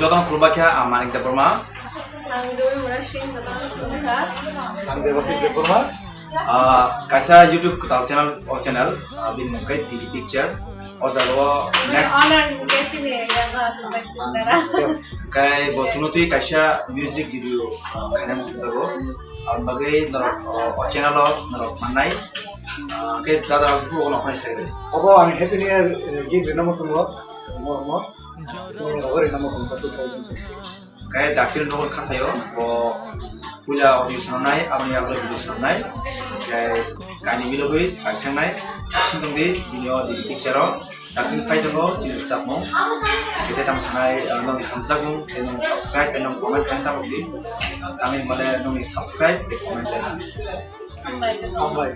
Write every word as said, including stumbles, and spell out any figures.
Jotono khulumbai kha, ang Manik Debbarma. Ang Dumi Murasing, jotono khulumkha. Ang Debashish Debbarma. Ah, kaisa YouTube kwtal channel, o channel, ah, bini mung khe D D Picture. O jaga o next. Honor Mukesh ni ya ba sumbai sundara. Kai bo chwngno twi kaisa music video, ah, khaina muchungjago. Ang bagwi norok, ah, o channel o norok mannai. Ah, khe dada bu ono khai sai. Obo ang Happy New Year, eh, gift rina muchungo. Mo, mo. Mo, obo rina muchungo two thousand. Khe daktir nokol kha phaio, bo puila audio swnamnai, aboni yagulo video swnamnai. Khe kainwi bilogwi kaisangnai, sintongdi bini o D D Picture o. Daktir phai tongo chini rwchapmung. Khe tei tamo sanai, ah, nokni hamjakmung, tei nokni subscribe, tei nokni comment khaina tabokdi. Tamni hwnmale nokni subscribe tei comment khaina. Hambai. Hambai.